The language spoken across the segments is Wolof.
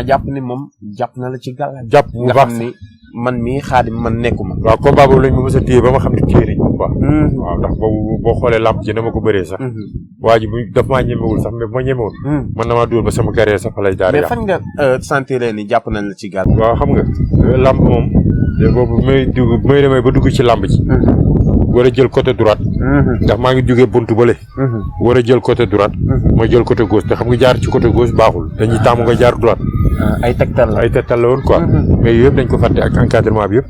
jàpp ni moom jàpp na la ci gàllankoor. jàpp bu nga baax xam ni man mii Xaadim man nekkuma. waaw combat boobu lañ ma mës a téye ba ma xam ne téye nañ ko quoi. waaw ndax boobu boo xoolee làmb ji na ma ko bëree sax. waa ji bu daf maa ñemewul sax mais bu ma ñemewoon. man na maa dóor ba sama carrière sax fa lay jaar. mais fan nga sentir ni jàpp nañ la ci gàllankoor. waaw xam nga làmb moom boobu may demee ba dugg ci làmb ji. war a jël côté droite. ndax maa ngi jógee buntu bële. war a jël côté droite. ma jël côté gauche te xam nga jaar ci côté gauche baaxul dañuy taamu nga jaar droite. ay tegtal la woon quoi. mais yooyu yëpp dañ ko fàtte ak encadrement bi yëpp.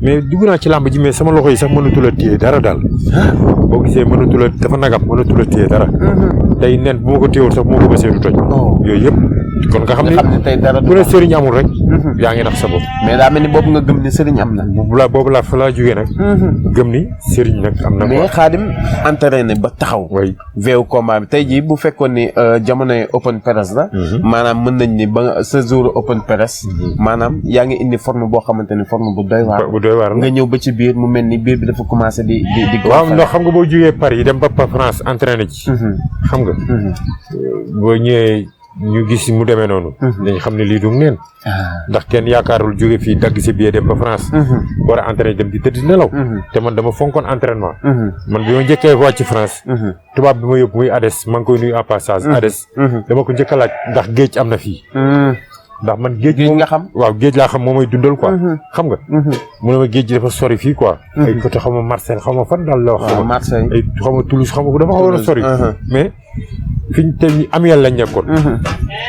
mais dugg naa ci làmb ji mais sama loxo yi sax mënatul a téye dara daal. boo gisee mënatul a dafa nagam mënatul a téye dara. tey nen bu ma ko téyewul sax bu ma ko bësee du toj. yooyu yëpp kon nga xam ne tey dara bu ne sëriñ amul rek. yaa ngi nax sa bopp. mais daa mel ni boobu nga gëm ni sëriñ am na. boobu laa fa laa jógee nag. gëm ni sëriñ nag am na. mais Xaadim entraîné ba taxaw. way veewu combat bi tey jii bu fekkoon ni jamonoy open press la. maanaam mën nañ ni ba sa jour open press. maanaam yaa ngi indi forme boo xamante ni forme bu doy waar. bu doy waar nga ñëw ba ci biir mu mel ni biir bi dafa commencé di. waaw ndax xam nga boo jógee Paris dem ba France entraîné ci. xam nga. boo ñëwee ñu gis mu demee noonu. dañ xam ne lii du neen. ndax kenn yaakaarul jóge fii dagg si billet dem ba France. war a entraîné dem di tëdd nelaw. te man dama fonkoon entraînement. man bi ma njëkkee wàcc France. tubaab bi ma yóbbu muy Ades maa ngi koy nuyu en passage. Ades dama ko njëkk a laaj ndax géej am na fii. ndax man géej nga xam. waaw géej laa xam moo may dundal quoi. xam nga. mu ne ma géej gi dafa sori fii quoi. ay côté xaw ma Marseille xaw ma fan daal la wax. waaw Marseille ay xaw ma Toulouse xaw ma dafa xaw a sori. mais fiñ te ñu am yàlla lañ nekkoon.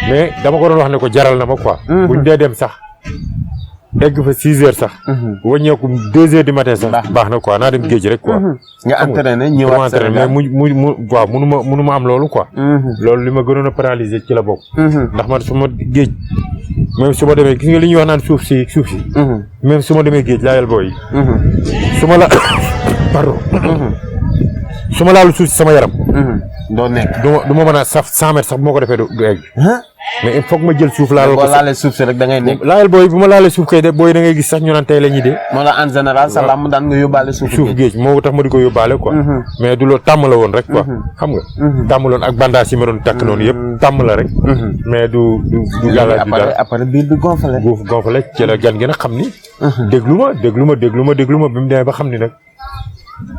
mais dama ko doon wax ne ko jaral na ma quoi. buñ dee dem sax egg fa 6 heures sax. wàññeeku 2 heures du matin sax. baax na quoi naa dem géej rek quoi. nga entraîné ñëwaat Sénégal mais waaw munu ma am loolu quoi. loolu li ma gënoon a paralyser ci la bokk. ndax man su ma géej même su ma demee gis nga li ñuy wax naan suuf si. même su ma demee géej laayal booy. su ma la pardon. su ma laalu suuf si sama yaram. doo nekk du ma mën a saf 100 mètres sax bu ma ko defee du egg. mais il faut que ma jël suuf laal ko. boo laalee suuf si rek da ngay nekk. laayal booy bu ma laalee suuf kay de booy da ngay gis sax ñu naan tey la ñuy dee. moo tax en général sa làmb daan nga yóbbaale suuf géej moo tax ma di ko yóbbaale quoi. mais du loolu tàmm la woon rek quoi. xam nga. tàmm la woon ak bandage yi ma doon takk noonu yëpp tàmm la rek. mais du yàlla du dara après biir bi gonflé. gonflé ci la gan gi nag xam ni. déglu ma bi mu demee ba xam ni nag.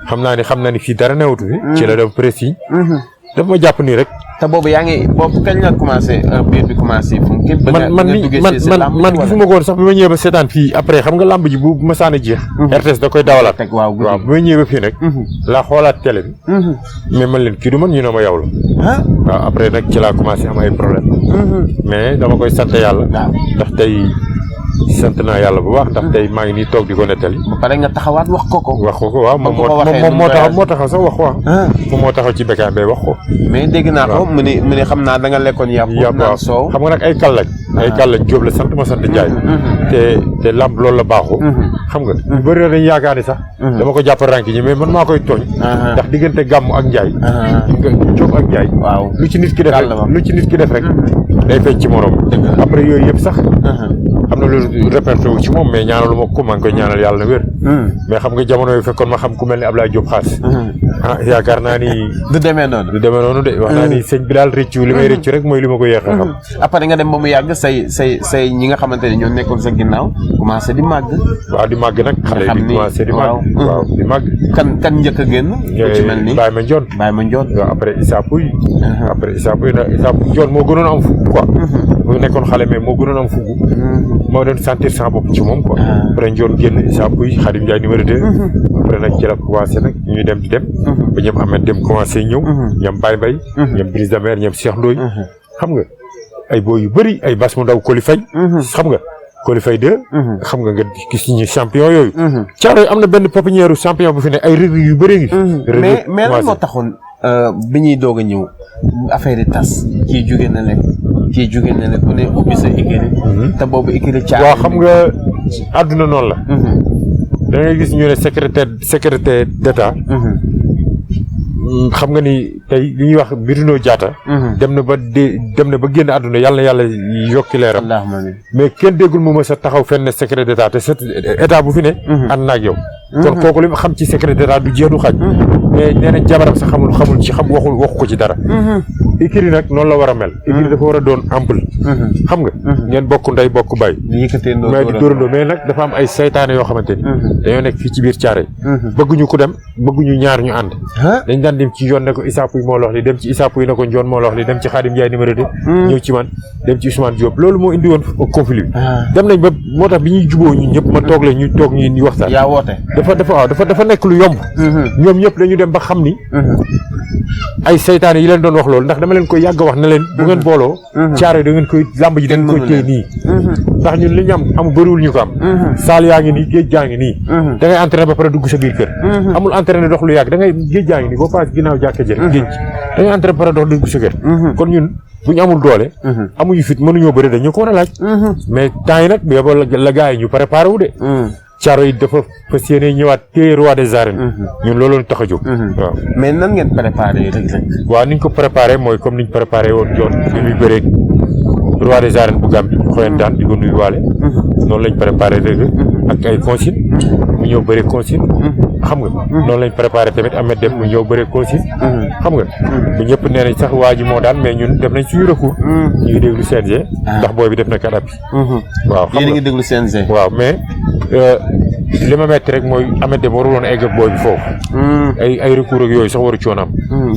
xam naa ni fii dara newatu fi. ci la dem précis. dafa ma jàpp nii rek. te boobu yaa ngi boobu kañ la commencé biir bi commencé fu mu kii. man gisuma ko woon sax bi ma ñëwee ba seetaan fii après xam nga làmb ji bu ma saan a jeex. RTS da koy dawalaat. waaw bi ma ñëwee ba fii nag. laa xoolaat télé bi. mais man leen kii du man ñu ne ma yow la. waaw après nag ci laa commencé am ay problème mais dama koy sant yàlla. ndax tey sant naa yàlla bu baax ndax tey maa ngi nii toog di ko nettali. ba pare nga taxawaat wax ko. waaw moom moo taxaw sax wax waaw. moom moo taxaw ci békaay bay wax ko. mais dégg naa ko mu ne xam naa da nga lekkoon yàpp naan soow. xam nga nag ay kàllañ. ay kàllañ Jóob la sant ma sant Njaay. te làmb loolu la baaxoo. xam nga ñu bëri na dañu yaakaar ni sax. dama ko jàpp rank ñi mais man maa koy tooñ. ndax diggante gàmm ak Njaay. Jóob ak Njaay. waaw lu ci nit ki def rek day feeñ ci morom. après yooyu yëpp sax. am na lu réperté wu ci moom mais ñaanalu ma ko maa ngi koy ñaanal yàlla na wér. mais xam nga jamono yu fekkoon ma xam ku mel ni Ablaye Diop Xaas. yaakaar naa ni. du demee noonu de wax naa ni sëñ bi daal rëccu li may rëccu rek mooy li ma ko yéex a xam. après nga dem ba mu yàgg say ñi nga xamante ne ñoo nekkoon sa ginnaaw commencé di màgg. waaw di màgg nag. xale yi di commencé di màgg. waaw di màgg. kan njëkk a génn. ku ci mel ni Baye Mandione. waaw après Issa Pouye. nag Issa Pouye moo gënoon am fukk quoi. bu nekkoon xale mais moo gënoon am fukk. moo doon sentir sa bopp ci moom quoi. après Ndione génn Issa Pouye Khadim Ndiaye numéro 2. après nag ci la commencé nag ñuy dem di dem. ba ñoom Ahmed dem commencé ñëw. ñoom Baye Mbaye. ñoom Brise de Mer ñoom Cheikh Ndoye. xam nga ay boo yu bëri ay Bass mu ndaw Coly Faye. xam nga Coly Faye 2. xam nga gis ñu champion yooyu. Thiaroye am na benn pépinière champion bu fi ne ay rëg yu bëri ngi. mais lan moo taxoon bi ñuy doog a ñëw affaire yi tas kii jóge na le ku ne ubbi sa écurie. te boobu écurie Thiaroye. waaw xam nga àdduna noonu la. da ngay gis ñu ne secrétaire d'État. xam nga ni tey li ñuy wax Bruno Diatta. dem na ba génn àdduna yàlla yokki leeram. mais kenn déggul mu mës a taxaw fenn secrétaire d'État te état bu fi ne. ànd na ak yow. kon kooku li ma xam ci secrétaire d'État du jeex du xaj. mais nee na jabaram sax xamul ci waxu ko ci dara. écurie nag noonu la war a mel. écurie dafa war a doon ample. xam nga. ngeen bokk ndey bokk bay. mais di dóorandoo mais nag dafa am ay saytaane yoo xamante ni. dañoo nekk fii ci biir Thiaroye. bëgguñu ko dem bëgguñu ñaar ñu ànd. dañ daan dem ci yoon ne ko Issa Pouye moo la wax li dem ci Issa Pouye ne ko Ndione moo la wax li dem ci Khadim Ndiaye numéro 2. ñëw ci man dem ci Ousmane Diop loolu moo indi woon conflit bi. dem nañ ba moo tax bi ñuy jubóo ñun ñëpp ma toog leen ñu toog ñu waxtaan. yaa woote. dafa nekk lu yomb. ñoom ñëpp dañu dem ba xam ni. ay saytaane yi leen doon wax loolu ndax dama leen koy yàgg wax ne leen. bu ngeen booloo. Thiaroye da ngeen koy làmb ji da ngeen koy téye nii. ndax ñun li ñu am bëriwul ñu ko am. saal yaa ngi nii géej gaa ngi nii. da ngay entraîné ba pare dugg sa biir kër. amul entraîné dox lu yàgg da ngay géej gaa ngi nii boo paase ginnaaw jàkka ji rek géej da ngay entraîné ba pare dox dugg sa kër. kon ñun bu ñu amul doole. amuñu fit mënuñoo bëri dañu ko war a laaj. mais temps yi nag booba la gars yi ñu préparé wu de. Thiaroye dafa fas yéene ñëwaat téye roi des arènes. ñun loolu tax a jóg. waaw mais nan ngeen préparé rek. waaw ni ñu ko préparé mooy comme ni ñu préparé woon Ndione bi muy bëree roi des arènes bu Gambie xoyan daan di ko nuyuwaale. noonu lañ préparé rek ak ay consigne mu ñëw bëree consigne. xam nga noonu lañ préparé tamit Ahmed Dem mu ñëw bëree consigne. xam nga bu ñëpp nee nañ sax waa ji moo daan mais ñun def nañ suñu recours. ñu ngi déglu CNG. ndax booy bi def na kat appui. waaw xam nga yéen a ngi déglu CNG. waaw mais li ma metti rek mooy Ahmed Dem warul woon egg ak booy bi foofu. ay recours ak yooyu sax waru ci woon am.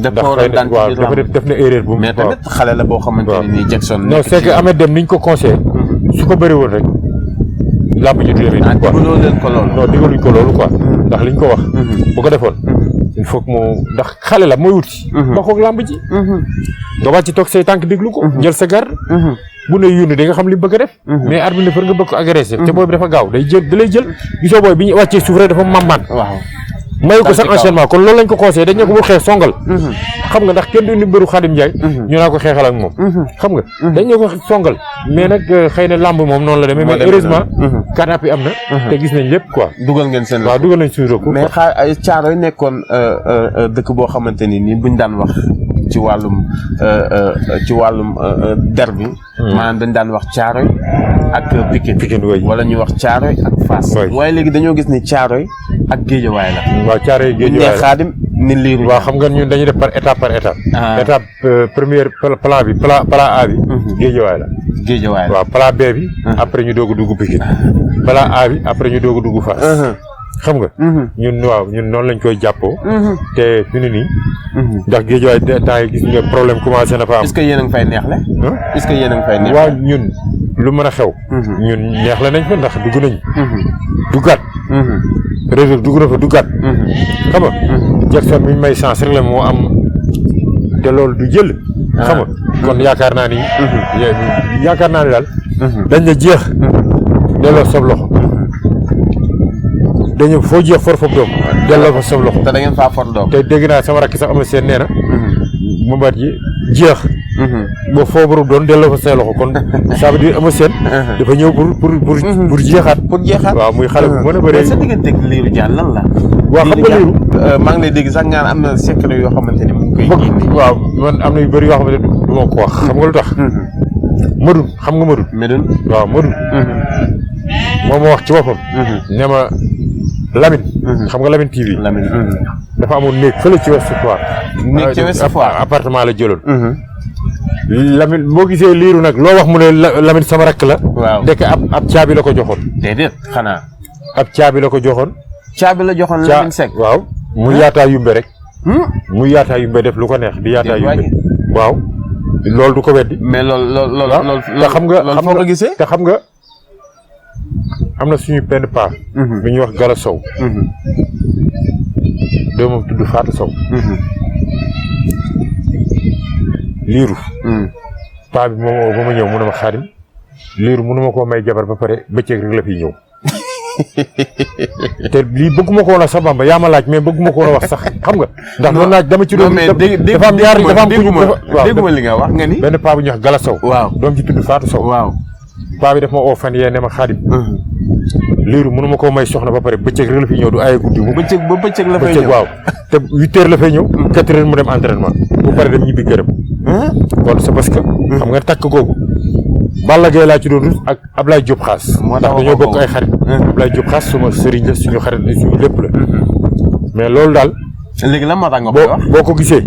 dafa war a daan waaw dafa def na erreur bu. mais tamit xale la boo xamante ne nii Jackson. non c'est que Ahmed Dem niñ ko conseillé. su ko bëri woon rek. làmb ji du demee nii quoi digaloo leen ko loolu. non digaluñ ko loolu quoi. ndax liñ ko wax. bu ko defoon. il faut que mu ndax xale la mooy wuti. ba koog làmb ji. nga wàcc toog say tànk déglu ko. jël sa garde. bu ne yónni da nga xam li bëgg a def. mais arbitre ne fër nga bëgg ko agressé. te booy bi dafa gaaw day jël da lay jël. gisoo booy bi ñu wàccee suuf rek dafa mammaan. waaw mayu ko sax enchaînement kon loolu lañ ko conseillé dañ ne ko bu xeex songal. xam nga ndax kenn du ni mbëru Khadim Ndiaye. ñu naa ko xeexal ak moom. xam nga dañ ne ko songal. mais nag xëy na làmb moom noonu la demee. mais heureusement carte d'appui am na. te gis nañ lépp quoi. dugal ngeen seen waaw dugal nañ suñu recours. mais Thiaroye nekkoon dëkk boo xamante ni nii buñ daan wax ci wàllum der bi. maanaam dañ daan wax Thiaroye ak Pikine wala ñu wax Thiaroye ak Fass. waaye léegi dañoo gis ni Thiaroye ak Guédiawaye la. waaw Thiaroye Guédiawaye la Khadim ni liiru. waaw xam nga ñun dañuy def par étape. étape première plan bi plan A bi. Guédiawaye la. Guédiawaye la waaw plan B bi. après ñu doog a dugg Pikine. plan A bi après ñu doog a dugg Fass. xam nga. ñun noonu lañ koy jàppoo. te fi mu ne nii. ndax Guédiawaye temps yi gis nga problème commencé na fa am. est-ce que yéen a ngi fay neexle. est-ce que yéen a ngi fay neexle. waaw ñun lu mën a xew. ñun neexle nañ fa ndax dugg nañ. duggaat. réseau dugg na fa duggaat. xam nga. Jackson mi may chance rek la moo am te loolu du jël. xam nga kon yaakaar naa ni. yaakaar naa ni daal. dañ la jeex. delloo sob loxo. dañu foo jeex for foog doom. delloo fa sob loxo. te da ngeen faa for doom. te dégg naa sama rakk sax am na seen nee na. Momad ji jeex. boo foobaru doon delloo fa say loxo kon ça veut dire ama seen. dafa ñëw pour jeexaat. pour jeexaat waaw muy xale bu mën a bëree. sa digganteeg Lirou Diane lan la. waaw xam nga Lirou. maa ngi lay dégg sax nga am na secret yoo xamante ni mu ngi koy génne. waaw man am na yu bëri yoo xamante ni du ma ko wax. xam nga lu tax. Madou xam nga Madou. waaw Madou. moom moo wax ci boppam. ne ma Lamine. xam nga Lamine TV. Lamine. dafa amoon néeg fële ci Ouest Foire. néeg ci Ouest Foire appartement la jëloon. Lamine boo gisee Lirou nag loo wax mu ne Lamine sama rakk la. waaw ndeke ab caabi la ko joxoon. déedéet xanaa. ab caabi la ko joxoon. caabi la joxoon Lamine Seck. waaw mu yaataa yumbe rek. mu yaataa yumbe def lu ko neex di yaataa yumbe. waaw loolu du ko weddi. mais loolu te xam nga loolu foo ko gisee. te xam nga am na suñu benn paa. bu ñuy wax Gala Sow. doomam tudd Fatou Sow. Lirou. paa bi moom ba ma ñëw mu ne ma Khadim Lirou mënu ma koo may jabar ba pare bëccëg rek la fi ñëw. te lii bëgguma ko woon a sa Bamba yaa ma laaj mais bëgguma ko woon a wax sax xam nga. ndax loolu laaj dama ci doon. dafa am ñaar dafa am dégguma li nga wax nga ni. benn paa bu ñuy wax Gala Sow. waaw doom ci tudd Fatou Sow. waaw paa bi daf ma oo fan yee ne ma Khadim. Lirou mënu ma koo may soxna ba pare bëccëg rek la fi ñëw du aaye guddi mu. bëccëg la fay ñëw waaw. te 8h la fay ñëw. 4h mu dem entraînement. bu pare dem ñibbi këram. kon c'est parce que. xam nga takk googu. Balla Gaye laa ci doon rus ak Ablaye Diop Xaas. moo tax ndax dañoo bokk ay xarit. Ablaye Diop Xaas suma sëriñ la suñu xarit la suñu lépp la. mais loolu daal léegi lan moo tax nga koy wax. boo ko gisee.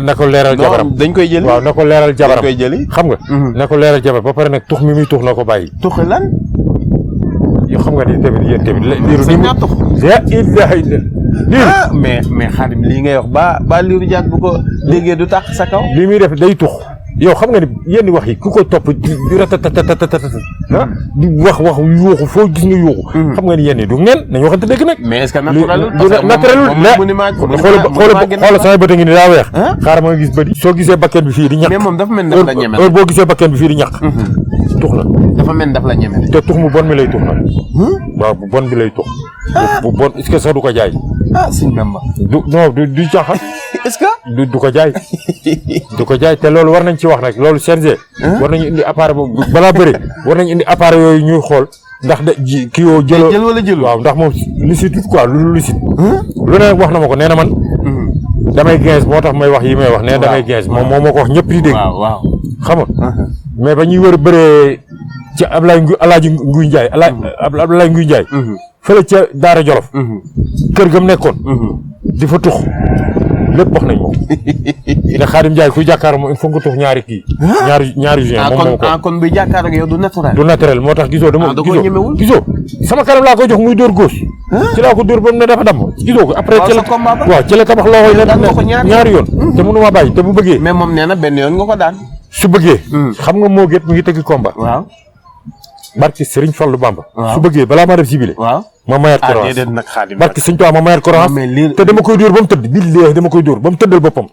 na ko leeral jabaram. dañ koy jëli. waaw na ko leeral jabaram dañ koy jëli. xam nga. na ko leeral jabar ba pare nag tux mi muy tux na ko bàyyi. tux lan. yoo xam nga ni tamit yéen tamit. liiru sëñ naa tux. la ilaha illallah. mais Xaadim lii ngay wax ba liiru jaan bu ko déggee du tax sa kaw. lii muy def day tux. yow xam nga ni yenn wax yi ku ko topp di ratatatatata di wax yuuxu foo gis nga yuuxu. xam nga ni yenn yi du ngeen nañu waxante dëgg nag. mais est-ce que naturel xoolal samay bët a ngi ni daa weex. xaaral ma nga gis bët yi. soo gisee bakken bi fii di ñaq. mais moom dafa mel ni daf la ñeme. heure boo gisee bakken bi fii di ñaq. tux na. dafa mel ni daf la ñeme. te tux mu bon mi lay tux nag. waaw bu bon bi lay tux. bu bon est-ce que sax du ko jaay. sëñ Bamba. du caaxaan. est-ce que. du ko jaay. du ko jaay te loolu war nañ ci wax nag loolu CNG. war nañu indi appareil boobu balaa bëri war nañu indi appareil yooyu ñuy xool ndax de kii yoo jël wala jël waaw ndax moom licite quoi lu licite. lu ne wax na ma ko nee na man. damay 15 moo tax may wax yi may wax nee damay 15 moom moo ma ko wax ñëpp di dégg. waaw xam nga. mais ba ñuy wër bëree ci Alaaji Nguy Njaay Ablaye Nguy Njaay. fële ca Daara Jolof. kër gam nekkoon. di fa tux lépp wax nañ moom. ne Xaadim Njaay kuy jàkkaarloo moom il faut nga tux ñaari kii. ñaari juin moom ko kon buy jàkkaarloo ak yow du naturel. du naturel moo tax gisoo dama. da koo ñemewul gisoo sama kanam laa koy jox muy dóor gauche. ci laa ko dóor ba mu ne dafa damm. gisoo ko après ci la waaw ci la tabax loxo yi ne ñaari yoon. te mënu ma bàyyi te bu bëggee. mais moom nee na benn yoon nga ko daan. su bëggee. xam nga moo gét mi ngi tëgg combat. waaw. barki Serigne Fallou Bamba. waaw su bëggee balaa maa def jibile. waaw ma mayaat korance déedéet nag Xaadim barki Sëñ Tuubaa ma mayaat korance te dama koy dóor ba mu tëdd billahi dama koy dóor ba mu tëddal boppam.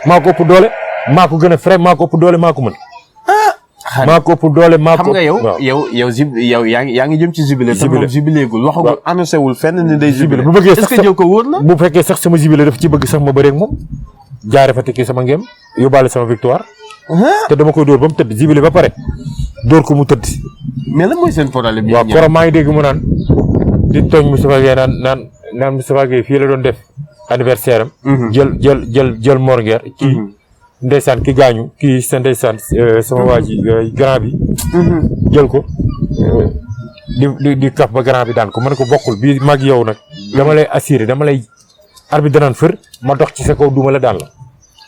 maa ko ëpp doole maa ko gën a frais maa ko ëpp doole maa ko mën. maa ko ëpp doole maa ko. xam nga yow yaa ngi jëm ci jubilé. te moom jubiléegul waxagul annoncé wul fenn ni day jubilé. bu bëggee sax est-ce que jëw ko wóor na. bu fekkee sax sama jubilé daf ci bëgg sax ma bëreeg moom jaare fa tekki sama ngéem yóbbaale sama victoire. te dama koy dóor ba mu tëdd jubilé ba pare dóor ko mu tëdd. mais lan mooy seen problème bi. waaw koro maa ngi dégg mu naan di tooñ Moustapha Gueye naan Moustapha Gueye fii la doon def anniversaire am. jël Mor Nguer kii ndeysaan ki gaañu kii sa ndeysaan sama waa ji grand bi. jël ko di kaf ba grand bi daan ko mën ko bokkul bii mag yow nag. dama lay assuré dama lay arbitre danaan fër ma dox ci sa kaw duma la daan la.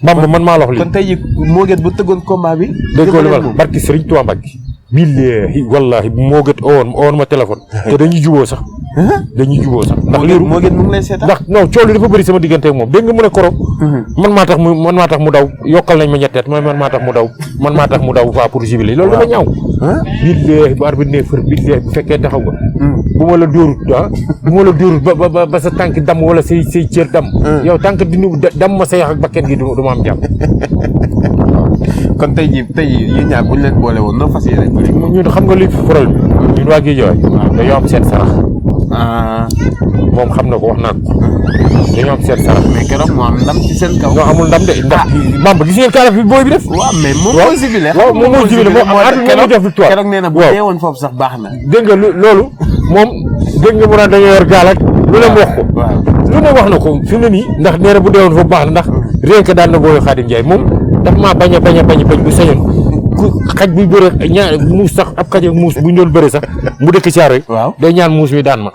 Bamba man maa la wax lii. kon tey jii moo gën bu tëggoon combat bi. dégg nga li ma barki Serigne Touba Mbacke. billahi wallahi moo gën owoon ma téléphone. te dañuy juboo sax. ndax liiru moo gën mu ngi lay seetaan. ndax non coow li dafa bëri sama diggante ak moom dégg nga mu ne koro. man maa tax mu daw yokkal nañ ma ñetteet man maa tax mu daw waa pour jubilé loolu dafa ñaaw. billahi bu arbitre ne fër billahi bu fekkee taxaw nga. bu ma la dóorut ba sa tànk damm wala say cër damm. yow tànk damm ma sa yax ak bakket gi du ma am jàmm. kon tey jii yéen ñaar bu ñu leen boole woon noo fas yéene. ñun xam nga li problème bi ñun waa Guédiawaye dañoo am seet sarax. moom xam na ko wax naa ko. dañoo am seet sarax. mais keroog moo am ndam ci seen kaw. non amul ndam de ndax Bamba gis ngeen kaalaf bi booy bi def. waaw mais moom mooy jubilé. waaw moom mooy jubilé moo def victoire. keroog nee na bu dee woon foofu sax baax na. dégg nga loolu moom dégg nga mu naan dañoo yor gaal ak lu ne mu wax ko. lu ne wax na ko fi mu ne nii ndax nee na bu dee woon foofu baax na ndax rien que daan na booy Xaadim Njaay moom daf maa bañ bu sañoon ku xaj buy bëre ñaar muus sax ab xaj ak muus bu ñu doon bëre sax mu dëkk caaro yi. waaw day ñaan muus mi daan ma.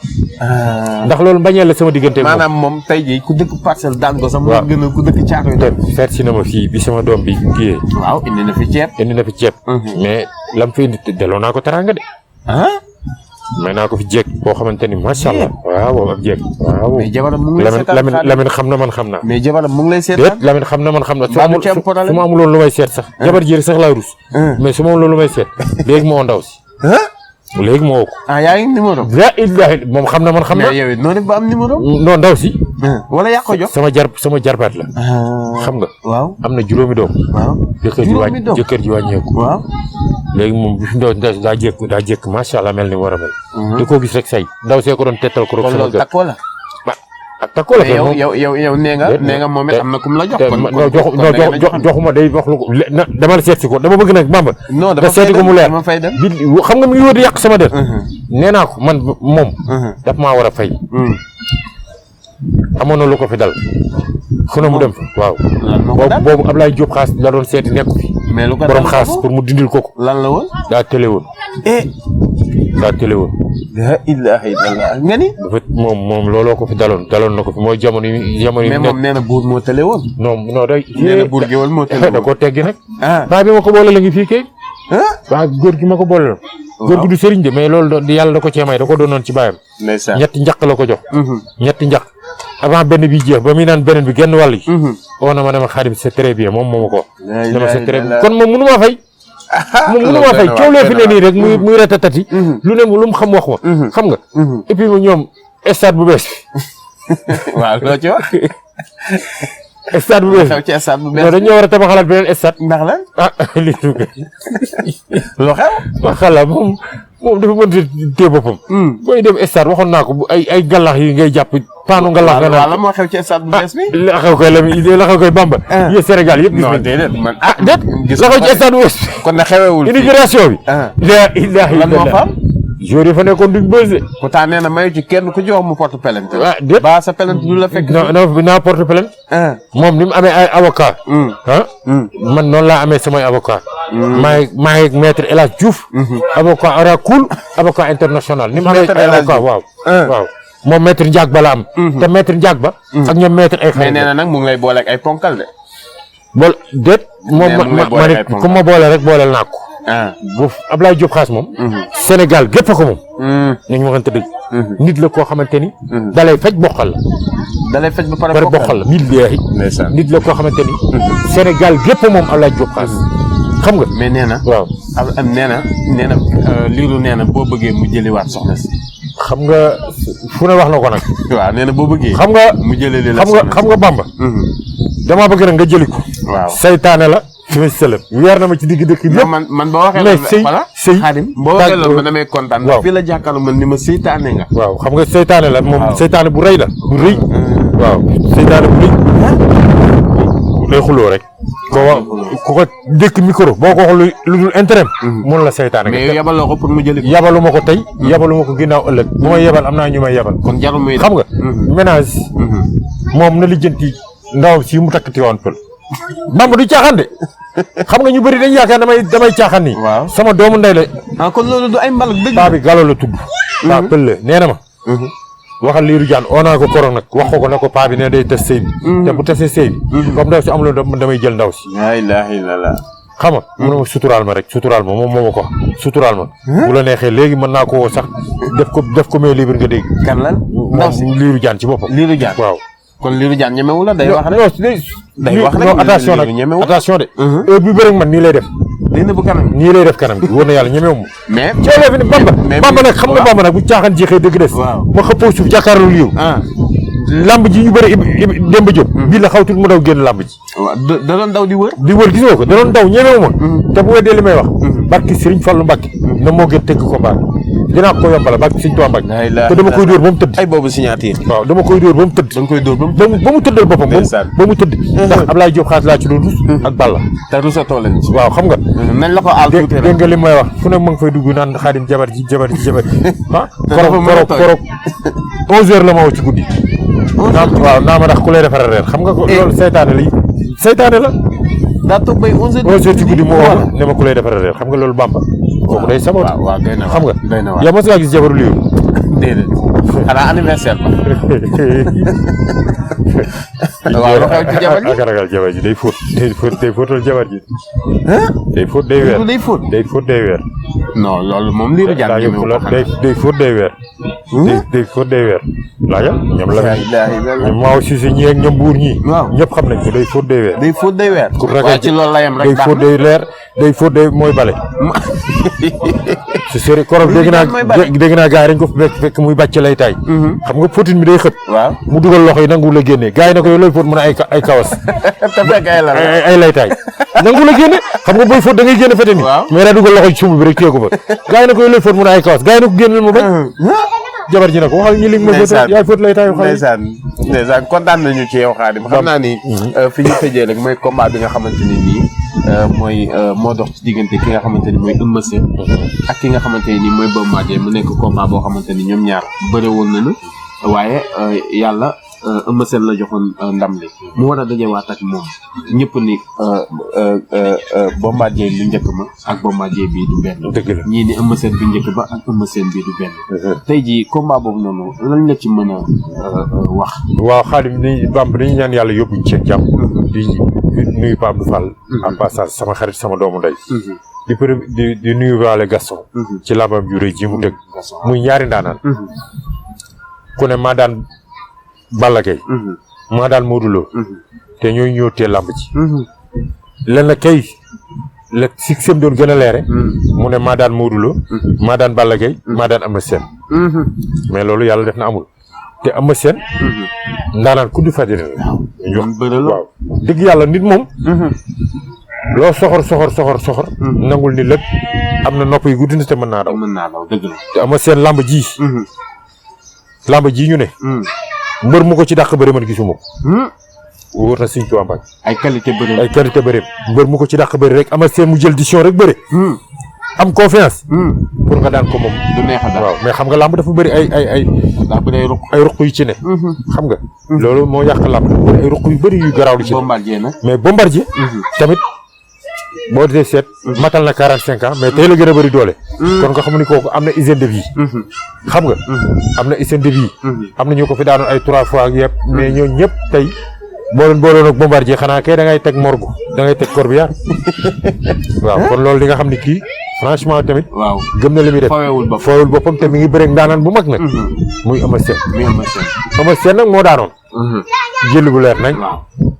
ndax loolu bañeel la sama diggante moom. maanaam moom tey jii ku dëkk Parcelles daan ko sax. waaw moo gën a ku dëkk caaro yi. te feet si na ma fii bi sama doom bi kii. waaw indi na fi ceeb. mais lam fi indi delloo naa ko teraanga de. may naa ko fi jéeg boo xamante ni macha allah. waaw ab jéeg. waaw mais jabaram mu ngi lay seetaan Lamine xam na man xam naa. mais jabaram mu ngi lay seetaan. déet Lamine xam na man xam na. su ma amuloon lu may seet sax. jabar ji sax laay rus. mais su ma amuloon lu may seet. léegi moo ndaw si. léegi moo woo ko. yaa ngi numéro. moom xam na man xam na. mais yow it noo def ba am numéro. non ndaw si. wala yaa ko jox. sama jarbaat la. xam nga. waaw am na juróomi doom. waaw jëkkër ji wàññeeku. waaw. léegi moom bi fi ndaw daa jékk macha allah mel ni war a mel. di ko gis rek say ndaw see ko doon tettal ko rek. sama loolu takkoo la. takkoo la yow nee nga moom it am na ku mu la jox. joxuma day wax lu ko dama la seet si ko dama bëgg nag Bamba. non dafa seeti ko mu leer fay dem xam nga mu ngi wër di yàq sama der. nee naa ko man moom. daf maa war a fay. amoon na lu ko fi dal. fu na mu dem waaw. boobu Ablaye Diop xaas la doon seeti nekku fi. mais lu ko borom xaas pour mu dindil ko. lan la woon. daa télé woon. daa télé woon. la ilaha illallah nga ni. dafa moom looloo ko fi daloon na ko fi mooy jamono yi. mais moom nee na buur moo télé woon. non day. nee na buur gi woon moo télé woon da koo teggi nag. ah paa bi ma ko boole la ngi fii kay. waaw góor gi ma ko boole la. góor gi du sëriñ de mais loolu yàlla da ko cee may da ko doonoon ci baayam. ndeysaan ñetti njaq la ko jox. ñetti njaq avant benn bi jeex ba muy naan beneen bi genn wàll yi. oo na ma ne ma Xaadim c'est très bien moom moo ma ko. dama c'est très bien kon moom mënu maa fay. moom mënu maa fay coow lee fi ne nii rek muy ratatati. lu ne lu mu xam wax ma. xam nga. et puis ñoom stade bu bees. waaw loo ci wax. stade bu bees xew ci stade bu bees. non dañoo war a tabaxalaat beneen stade. ndax lan. lii tuuti. loo xew. wax xalaat moom dafa mën a téye boppam. booy dem stade waxoon naa ko ay gàllax yi ngay jàpp paanu ngalax. waaw la moo xew ci stade bu bees bi. la xew koy la xew koy Bamba. yéen Sénégal yëpp gis nañu. non déedéet man déet la xew ci stade bu bees. kon na xewewul fii inauguration bi. la ilaha lan moo fa am. jour yi fa nekkoon duñ bëse. pourtant nee na mayu ci kenn ku jox mu porte plainte. déet ba sa plainte du la fekk. naa porte plainte. moom ni mu amee ay avocat man noonu laa amee samay avocat maa ngi maître El Hadj Diouf. avocat Oracool avocat international. ni mu amee ay avocat waaw. moom maître Ndiak ba la am. te maître Ndiak ba. ak ñoom maître ay xarit. mais nee na nag mu ngi lay boole ak ay ponkal de. déet moom ma ne ku ma boole rek booleel naa ko. bu Ablaye Diop Xaas moom. Sénégal gépp ko moom. ñu waxante dëgg. nit la koo xamante ni. dalay faj bokkal la. dalay faj ba pare bokkal la billaahi. nit la koo xamante ni. Sénégal gépp moom Ablaye Diop Xaas. xam nga mais nee na. waaw nee na liiru nee na boo bëggee mu jëliwaat soxna si. xam nga fu ne wax na ko nag. waaw nee na boo bëggee. xam nga mu jëlee la xam nga Bamba. damaa bëgg nag nga jëli ko. waaw saytaane la. fi ma sëlëm weer na ma ci digg dëkk bi yëpp. man boo waxee loolu sëy Xaadim boo waxee loolu man damay kontaan. waaw fii la jàkkaarloo man ni ma seytaane nga. waaw xam nga seytaane la moom seytaane bu rëy la bu rëy. waaw seytaane bu rëy. day xuloo rek. ku ko dëkk micro boo ko wax lu dul intérêt. mun la seytaane nga. mais yabaloo ko pour mu jëli ko. yabalu ma ko tey. yabalu ma ko ginnaaw ëllëg. bu may yabal am naa ñu may yabal. kon jarul muy xam nga. ménage. moom na lijjanti ndawam si mu takkati woon pël. Bamba du caaxaan de xam nga ñu bëri dañ yaakaar damay caaxaan nii. waaw sama doomu ndey la. kon loolu du ay mbalak dëgg. paa bi Gallo la tudd. paa pël la nee na ma. waxal Lirou Diane oo naa ko korong nag wax ko ne ko paa bi ne day tes sëy bi. te bu tesee sëy bi. comme ndaw si amul damay jël ndaw si. la ilaha illallah. xam nga. mu ne ma suturaal ma rek suturaal ma moom moo ma ko suturaal ma. bu la neexee léegi mën naa ko woo sax def ko mais libre nga dégg. kan lan ndaw si Lirou Diane ci boppam. Lirou Diane waaw. kon Lirou Diane ñemewu la day wax rek. day wax rek attention nag attention de. heure bi bëri man nii lay def. dina bu kanam nii lay def kanam bi wóor na yàlla ñemewu ma. mais coolee fi ne Bamba nag xam nga Bamba nag bu caaxaan jeexee dëgg des. waaw ma xëppoo suuf jàkkaarloo liiw. lamb ji ñu bëri Demba Diop. bii la xaw tuuti mu daw génn lamb ji. waaw da doon daw di wër. di wër gis nga ko da doon daw ñemewu ma. te bu weddee li may wax. barki Serigne Fallou Mbacke. na moo gën tëgg ko mbaa dinaa ko yombala barki Serigne Touba Mbacke. te dama koy dóor ba mu tëdd. ay boobu signature. waaw dama koy dóor ba mu tëdd. da nga koy dóor ba mu tëddal boppam. ba mu tëdd. ndax Ablaye Diop Xaas laa ci doon rus. ak Balla. te rusatoo leen ci. waaw xam nga. nañ la ko aal tuuti rek dégg nga li may wax fu ne ma ngi fay dugg naan Xaadim jabar ji ah korok 11h la ma woo ci guddi. waaw naa ma ndax ku lay defaral reer xam nga ko loolu seytaane la. daa toog bay 11h ci guddi mu woo ne ma ku lay defaral reer xam nga loolu Bamba. kooku day sabot. waaw doy na xam nga. doy na waaw yow mos ngaa gis jabaru liiw. déedéet xanaa anniversaire ba. waaw lu xew ci jabar ji. ak ragal jabar ji day fóotal jabar ji. day fóot day weer day fóot day weer. non loolu moom Lirou Diane day fóot day weer. day fóot day weer. laajal ñoom la ñoom Maaw Cissé ñii ak ñoom buur ñii. waaw ñëpp xam nañ ko day fóot day weer. day fóot day weer. ku ragal ci loolu la yem rek day fóot day leer day fóot day mooy bale. c'est sérieux korog dégg naa gars yi dañ ko fekk muy bàcc lay taay. xam nga fóotin bi day xët. waaw mu dugal loxo yi nangu la génne gars yi ne ko yow looy fóot mu ne ay kawas. te fekk ay lay taay nangu la génne xam nga booy fóot da ngay génne fete ni mais daa dugal loxo ci sumb bi rek téye ko fa gars yi ne ko yow looy fóot mu ne ay kawas gars yi ne ko génneel ma bañ. jabar ji na ko waxal ñi li ma fóot yaay fóot lay taayu xale. ndeysaan kontaan nañu ci yow Xaadim xam naa ni fi ñu tëjee rek mooy combat bi nga xamante ni nii mooy moo dox ci diggante ki nga xamante ni mooy Eumeu Sène ak ki nga xamante ni mooy Bombardier mu nekk combat boo xamante ni ñoom ñaar bëre woon nañu waaye yàlla Eumeu Sène la joxoon ndam li mu war a dajewaat ak moom ñëpp ni Bombardier bu njëkk ma ak Bombardier bii du benn. dëgg la ñii ni Eumeu Sène bu njëkk ba ak Eumeu Sène bii du benn. tey jii combat boobu noonu lan la ci mën a wax. waaw Xaadim ni Bamba dañuy ñaan yàlla yóbbuñ ci jàmm. di nuyu Pape Abdou Fall. en passage sama xarit sama doomu ndey. di nuyu waale Gaston. ci làmbam ju rëy ji mu dëgg. muy ñaari ndaanaan. ku ne maa daan Balla Gaye. maa daan Modou Lo. te ñooy ñëw tee làmb ci. lenn kay la système doon gën a leere. mu ne maa daan Modou Lo. maa daan Balla Gaye. maa daan Eumeu Sène. mais loolu yàlla def na amul. te Eumeu Sène. ndaanaan ku di fajiri la. waaw dëgg yàlla nit moom. loo soxor. nangul ni lépp am na nopp yu gudd na te mën naa daw. dëgg la te Eumeu Sène làmb ji. làmb ji ñu ne. mbër mu ko ci dàq bëri man gisuma ko. wóor na Sëñ Tuubaa Mbàkke. ay qualité bëri. mbër mu ko ci dàq bëri rek Eumeu Sène mu jël décision rek bëri. am confiance. pour nga daan ko moom. du neex a daan waaw mais xam nga làmb dafa bëri ay ruq yu ci ne. xam nga. loolu moo yàq làmb ay ruq yu bëri yu garaaw li ci ne. Bombardier nag mais Bombardier. tamit boo dee seet. matal na 45 ans mais tey la gën a bëri doole. kon nga xam ni kooku am na hygiène de vie. xam nga. am na hygiène de vie. am na ñu ko fi daanoon ay 3 fois ak yëpp. mais ñooñu ñëpp tey boo leen booloon ak Bombardier xanaa kay da ngay teg morgue da ngay teg corbillard. waaw kon loolu di nga xam ni kii franchement tamit. waaw gëm na li muy def fooyul boppam te mi ngi bëreeg ndaanaan bu mag nag. muy Eumeu Sène. Eumeu Sène nag moo daanoon. jël bu leer nañ.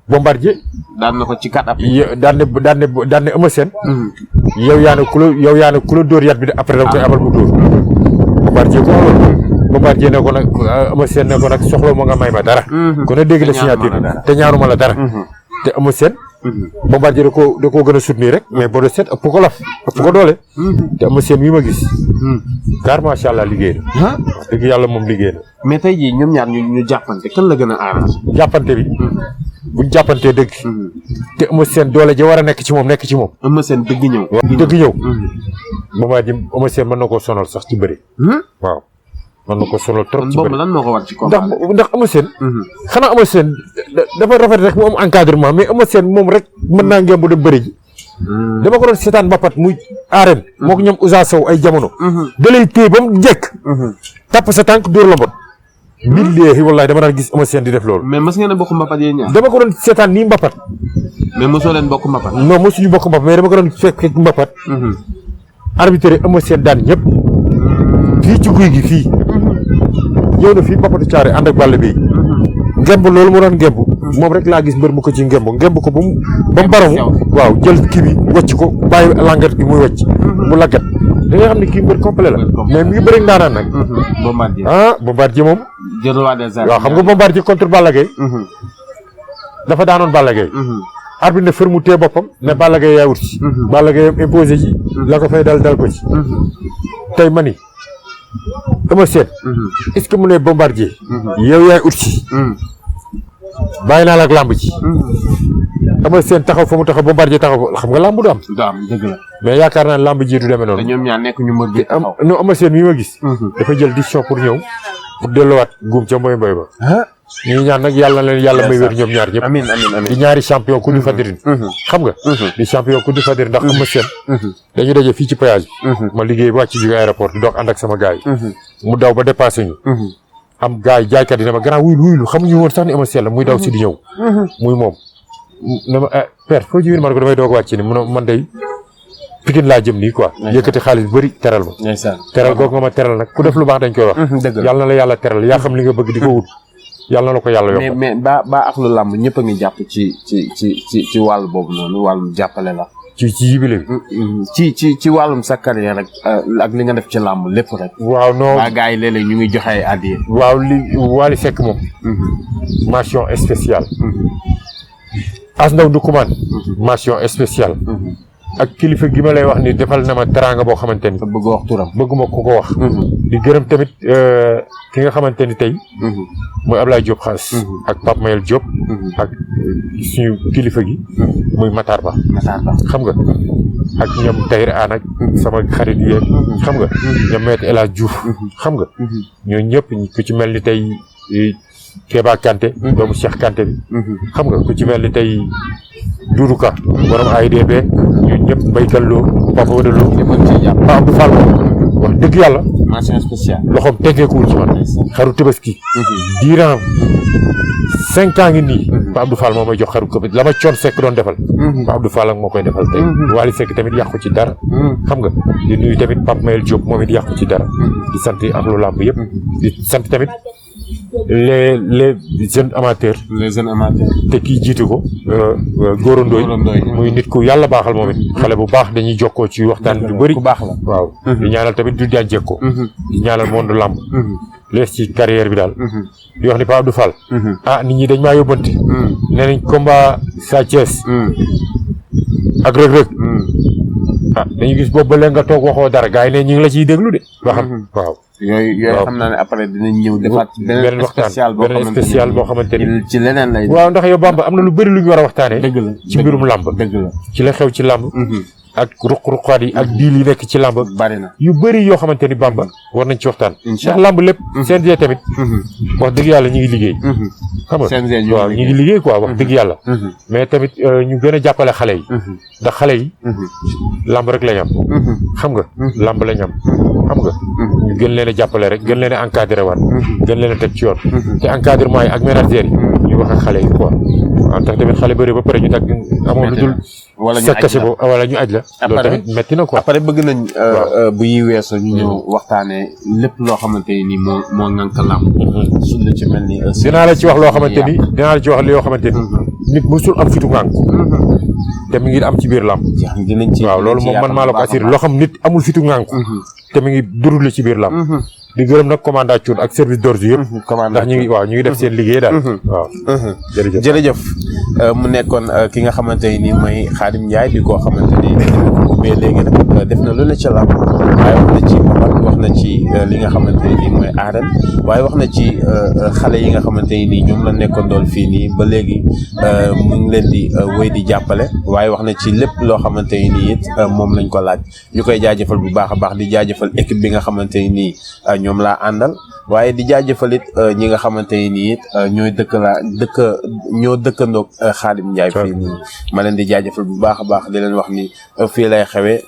Bombardier. daan na ko ci 4 appels. daan ne Eumeu Sène. yow yaa ne ku la dóor yat bi de après da nga koy abal mu dóor. Bombardier ko Bombardier ne ko nag Eumeu Sène ne ko nag soxla ma nga may ma dara. ku ne dégg la signature te ñaanuma la dara. te Eumeu Sène. Bombardier da koo gën a soutenir rek mais boo de seet ëpp ko laf ëpp ko doole. te Eumeu Sène mi ma gis. car macha allah liggéey na. wax dëgg yàlla moom liggéey na. mais tey jii ñoom ñaar ñu jàppante kan la gën a arrangé. jàppante bi. buñ jàppantee dëgg. te Eumeu Sène doole ja war a nekk ci moom. Eumeu Sène dëgg ñëw. dëgg ñëw. Bombardier Eumeu Sène mën na koo sonal sax ci bëri. waaw mën na ko sonal trop ci bëri. boobu lan moo ko war ci combat ndax Eumeu Sène. xanaa Eumeu Sène dafa rafet rek mu am encadrement mais Eumeu Sène moom rek mën naa ngeen bu dem bëri ji. dama ko doon seetaan mbapat muy arène. moo ko ñoom Ousa Sow ay jamono. da lay téye ba mu jekk. tàpp sa tànk dóor la mbot. billaahi wallaahi dama daan gis Eumeu Sène di def loolu. mais mës ngeen a bokk mbapat yéen ñaar. dama ko doon seetaan nii mbapat. mais mosoo leen bokk mbapat. non mosuñu bokk mbapat mais dama ko doon fekk mbapat. arbitre Eumeu Sène daan ñëpp. fii ci guy gi fii. ñëw na fii mbapatu caare ànd ak bàll bi. ngemb loolu mu doon ngemb. moom rek laa gis mbër mu ko ci ngemb ko ba mu baramu. waaw jël kii bi wàcc ko bàyyi langat bi muy wàcc. mu laggat da nga xam ne kii mbër complet la. mais mi ngi bëri ndaanaan nag. Bombardier moom. jël roi des arènes. waaw xam nga Bombardier contre Balla Gaye. dafa daanoon Balla Gaye. arbitre ne fër mu tee boppam ne Balla Gaye yaa wut ci. Balla Gaye imposé ji. la ko fay dal ko ci. tey ma ni Eumeu Sène. est-ce que mu ne Bombardier. yow yaay ut si. bàyyi naa la ak làmb ji. Eumeu Sène taxaw fa mu taxaw Bombardier taxaw fa xam nga làmb du am. dëgg la. mais yaakaar naa ne làmb ji du demee noonu. te ñoom ñaar nekk ñu mën di taxaw. non Eumeu Sène mi ma gis. dafa jël décision pour ñëw. pour delluwaat guum ca mboy ba. ñu ñaan nag yàlla na leen yàlla may wér ñoom ñaar ñëpp. amiin di ñaari champion ku di fadirin. xam nga. di champion ku di fadirin ndax Eumeu Sène. dañu daje fii ci péage bi. ma liggéey ba wàcc ci aéroport di dox ànd ak sama gars yi. mu daw ba dépassé ñu. am gars yi jaaykat yi ne ma grand wuylu xamuñu woon sax ni Eumeu Sène la muy daw si di ñëw. muy moom. ne ma père foo jiwee ma ne ko damay doog a wàcc ni mu ne man day Pikine laa jëm nii quoi. yëkkati xaalis bëri teral ma. teral googu nga ma teral nag ku def lu baax dañ koy wax. yàlla na la yàlla teral yaa xam li nga bëgg di ko wut. yàlla na ko yàlla yokk. mais ba ak lu làmb ñëpp a ngi jàpp ci wàll boobu noonu wàllum jàppale la. ci yibile bi. ci wàllum sa carrière rek ak li nga def ci làmb lépp rek. waaw non waa gars yi léeg-léeg ñu ngi joxe ay addiya. waaw li Wally Seck moom. mention spéciale. As Ndaw Ndoukoumane. mention spéciale. ak kilifa gi ma lay wax ni defal na ma teraanga boo xamante ni. bëgg wax turam bëgguma ko wax. di gërëm tamit ki nga xamante ni tey. muy Ablaye Diop xaas. ak Pape Mayel Diop. ak suñu kilifa gi. muy Matar Ba. xam nga ak ñoom Tahir An ak sama xarit yi xam nga. ñoom Maître El Hadj Diouf. xam nga ñooñu ñëpp ku ci mel ni tey Kéba Kanté doomu Cheikh Kanté bi xam nga ku ci mel ni tey Doudou Ka borom AIDB ñun ñëpp béykat loo Papa Wade Lo Pa Abdou Fall wax dëgg yàlla mention spéciale loxoom teggeekuwul ci man xaru Tabaski diiran 5 ans ngi nii Pa Abdou Fall moo may jox xaru Tabaski la ma coon Seck doon defal Pa Abdou Fall ak moo koy defal tey Wally Seck tamit yàqu ci dara xam nga di nuyu tamit Pape Mayel Diop moom it yàqu ci dara di sant ahlu làmb yëpp di sant tamit les jeunes amateurs te kii jiitu ko Goro Ndoye muy nit ku yàlla baaxal moom it xale bu baax dañuy jokkoo ci waxtaan lu bëri waaw di ñaanal tamit du jànjeekoo di ñaanal monde làmb lees ci carrière bi daal di wax ni Pape Abdou Fall nit ñi dañ maa yóbbante nee nañ combat Sa Thiès ak Reug Reug dañu gis boobu ba léegi nga toog waxoo dara gars yi ne ñu ngi la ciy déglu de waxam waaw yooyu xam naa ne après dinañ ñëw defaat beneen waxtaan beneen spécial boo xamante ni ci leneen lay waaw ndax yow Bamba am na lu bëri lu ñu war a waxtaanee dëgg la ci mbirum làmb dëgg la ci la xew ci làmb ak ruq-ruqaat yi ak diil yi nekk ci làmb bari na yu bëri yoo xamante ni Bamba war nañ ci waxtaan ndax làmb lépp CNG tamit wax dëgg yàlla ñu ngi liggéey xam nga waaw ñu ngi liggéey quoi wax dëgg yàlla mais tamit ñu gën a jàppale xale yi ndax xale yi làmb rek lañ am xam nga làmb lañ am xam nga ñu gën leen a jàppale rek gën leen a encadré waat gën leen a teg ci yoon te encadrement yi ak ménagères yi ñu wax ak xale yi quoi waaw tax tamit xale bëri ba pare ñu tag amoon lu dul sa kase bo wala ñu aj la loolu tamit metti na quoi après bëgg nañ bu yi weesoo ñu ñëw waxtaanee lépp loo xamante ni moo ngànk làmb su la ci mel ni dinaa la ci wax loo xamante ni dinaa la ci wax li yoo xamante ni nit musul am fitu ngànk te mi ngi am ci biir làmb waaw loolu moom man maa la ko assuré loo xam nit amul fitu ngànk te mi ngi durule ci biir làmb di gërëm nag commandant Thioune ak service d'ordre yëpp ndax ñu ngi def seen liggéey daal waaw jërëjëf mu nekkoon ki nga xamante ni mooy Khadim Ndiaye di koo xamante ni ubbee léegi nag def na lu ne ca làmb waaye wax na ci wax na ci li nga xamante ni mooy arène waaye wax na ci xale yi nga xamante ni ñoom la nekkoon dool fii nii ba léegi mu ngi leen di wéy di jàppale waaye wax na ci lépp loo xamante ni it moom lañ ko laaj ñu koy jaajëfal bu baax a baax di jaajëfal équipe bi nga xamante ni ñoom laa àndal waaye di jaajëfalit ñi nga xamante ni it ñoo dëkkandoog Khadim Ndiaye fii nii ma leen di jaajëfal bu baax a baax di leen wax ni fii lay xewee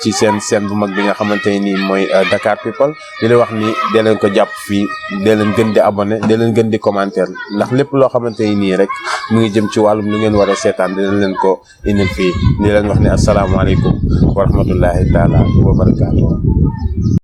ci seen bu mag bi nga xamante ni mooy Dakar People di leen wax ni dee leen ko jàpp fii dee leen gën di abonné dee leen gën di commentaire ndax lépp loo xamante nii rek mu ngi jëm ci wàllum lu ngeen war a seetaan dinañ leen ko indil fii di leen wax ni asalaamaaleykum wa rahmatullahi taala wa barakaatu